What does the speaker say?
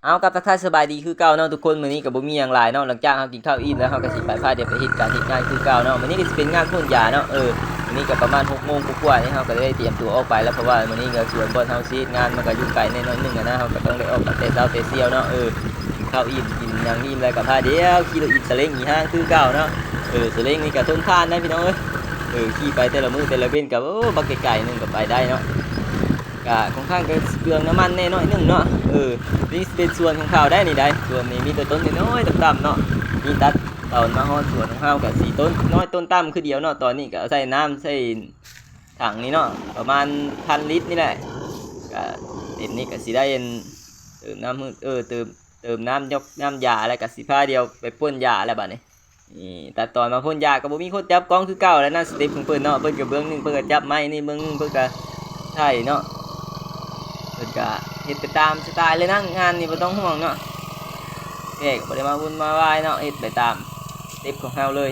ເອົາ ກັບທັກທາຍສະບາຍດີຄືເກົ່າເນາະທຸກຄົນ. ມື້ນີ້ກໍບໍ່ມີຫຍັງຫຼາຍເນາະ, ຫຼັງຈາກເຮົາກິນເຂົ້າອີ່ມແລ້ວ ເຮົາກໍຊິໄປພາດຽວໄປເຮັດການເຮັດງານຄືເກົ່າເນາະ. ມື້ນີ້ກໍຊິເປັນງານພົ້ນຢາເນາະ. ເອີ ມື້ນີ້ກໍປະມານຫົກໂມງກວ່າໆນີ້ ເຮົາກໍໄດ້ຕຽມຕົວອອກໄປແລ້ວ ເພາະວ່າມື້ນີ້ກໍສວນບ່ອນເຮົາຊິເຮັດງານ ມັນກໍຢູ່ໄກແດ່ໜ້ອຍໜຶ່ງຫັ້ນນະ. ເຮົາກໍຕ້ອງໄດ້ອອກຕັ້ງແຕ່ເຊົ້າແຕ່ສ່ຽວເນາະ. ເອີ ກິນເຂົ້າອີ່ມ ກິນຫຍັງອີ່ມແລ້ວກໍພາດຽວຂີ່ລົດອີ່ມສະເລັງອີ່ຫ້າງຄືເກົ່າເນາະ. ເອີ ສະເລັງນີ້ກໍທົນທານນະພີ່ນ້ອງເອີຍ. ເອີ ຂີ່ໄປແຕ່ລະມື້ແຕ່ລະເວັນກໍ ໂອ້ ບັກໄກໆໜຶ່ງກໍໄປໄດ້ເນາະ. ກະຂ້ອນຂ້າງຈະເປືອງນ້ຳມັນແດ່ໜ້ອຍໜຶ່ງເນາະ. ເອີ ນີ້ຊິເປັນສວນຂອງເຂົາໄດ໋ນີ້ໄດ໋. ສວນນີ້ມີແຕ່ຕົ້ນນ້ອຍໆຕ່ຳໆເນາະ. ນີ້ຕັດຕອນມາຮອດສວນຂອງເຮົາກະຊິຕົ້ນນ້ອຍຕົ້ນຕ່ຳຄືດຽວເນາະ. ຕອນນີ້ກະເອົາໃສ່ນ້ຳໃສ່ຖັງນີ້ເນາະ ປະມານພັນລິດນີ້ແຫຼະ. ກະເຕັມນີ້ກະຊິໄດ້ອັນ ເຕີມນ້ຳ ເອີ ເຕີມ ເຕີມນ້ຳຢອກນ້ຳຢາ ແລ້ວກະຊິພາດຽວໄປພົ້ນຢາແລ້ວບາດນີ້. ນີ້ ຕັດຕອນມາພົ້ນຢາກໍບໍ່ມີຄົນຈັບກ້ອງຄືເກົ່າແລ້ວນະ. ສະເຕັບຂອງເພິ່ນເນາະ ເພິ່ນກໍເບື້ອງໜຶ່ງເພິ່ນກໍຈັບໄມ້ນີ້ ເບື້ອງໜຶ່ງເພິ່ນກໍຖ່າຍເນາະ. ເພິ່ນກໍເຮັດໄປຕາມສະໄຕເລີຍນະ ງານນີ້ບໍ່ຕ້ອງຫ່ວງເນາະ. ແຂກກໍບໍ່ໄດ້ມາວຸ່ນມາວາຍເນາະ ເຮັດໄປຕາມສະເຕັບຂອງເຮົາເລີຍ.